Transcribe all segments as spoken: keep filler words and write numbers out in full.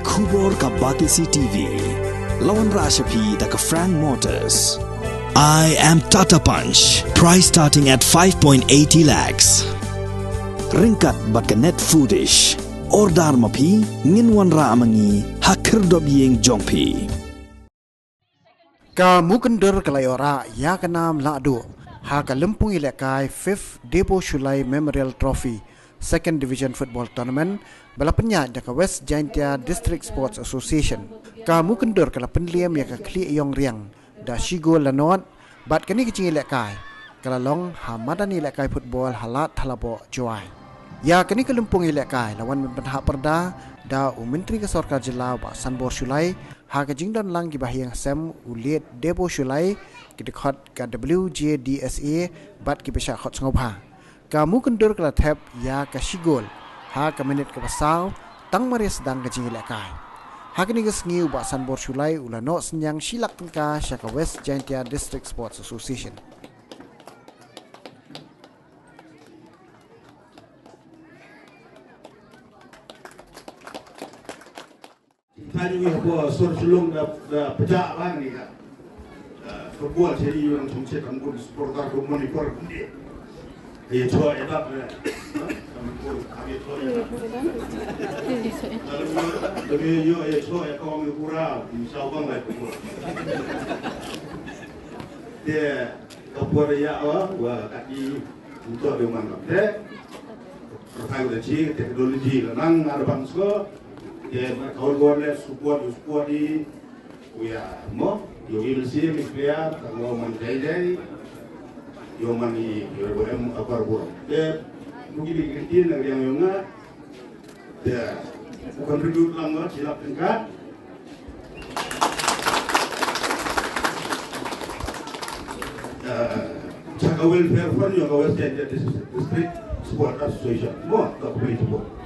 Khubor ka Batesi T V. La wanrah sha phi da ka Frank Motors. I am Tata Punch. Price starting at five point eighty lakhs. Ryngkat bad ka Net Foodish. Order ma phi, ngin wanrah ma ngi ha khyrdop ïing jong phi. Ka Mukyndur ka la ïoh rah ïa ka nam lahduh ha ka lympung ïalehkai fifth Debo Shullai Memorial Trophy Second Division Football Tournament ba la pynïaid da ka West Jaintia District Sports Association. Ka Mukyndur ka la pynliem ïa ka Khlieh Ïong Riang da shi gol la nod, bad kane ka jingïalehkai ka la long ha madan ïalehkai football ha Lad Thalaboh, Jowai. Ïa kane ka lympung ïalehkai la wan ban pynhap pyrda da u Myntri ka Sorkar Jylla, Bah Sanbor Shullai, ha ka jingdon lang ki bahaïing hasem u Late Debo Shullai, ki dkhot ka W J D S A bad ki bashah khot sngewbha. Ka Mukyndur ka la thep ïa ka shi gol ha ka minit kaba saw tang mar ïa sdang ka jingïalehkai. Ha kane ka sngi u Bah Sanbor Shullai u la noh synñiang shi lak tyngka sha ka West Jaintia District Sports Association. Tani wi hapo sor sulung da, da pecah bang ni ka. Da football seri orang sumse tangkun supporter ko moni por kundi. Ayo cho edap le. Tangkun kami cho edap. Tapi yo ayo cho ya kau mi kura, misal bang lai football. Dia kapur ya wa, wa kaki untuk dia man kapte. Pertang da chi teknologi la nang ar bang sko. Te ma kaul gor le support, support di. Uya mo yo il si mi player ta mo man dai dai. Yo man i yo bo em akar bo. Te bugi di kritin na yang yo nga. Te contribute lang mo silap tingkat. Sha ka welfare fund jong ka West Jaintia Dis-, District Sport Association. Mo, ka pynlong support.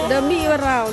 Da mi warau.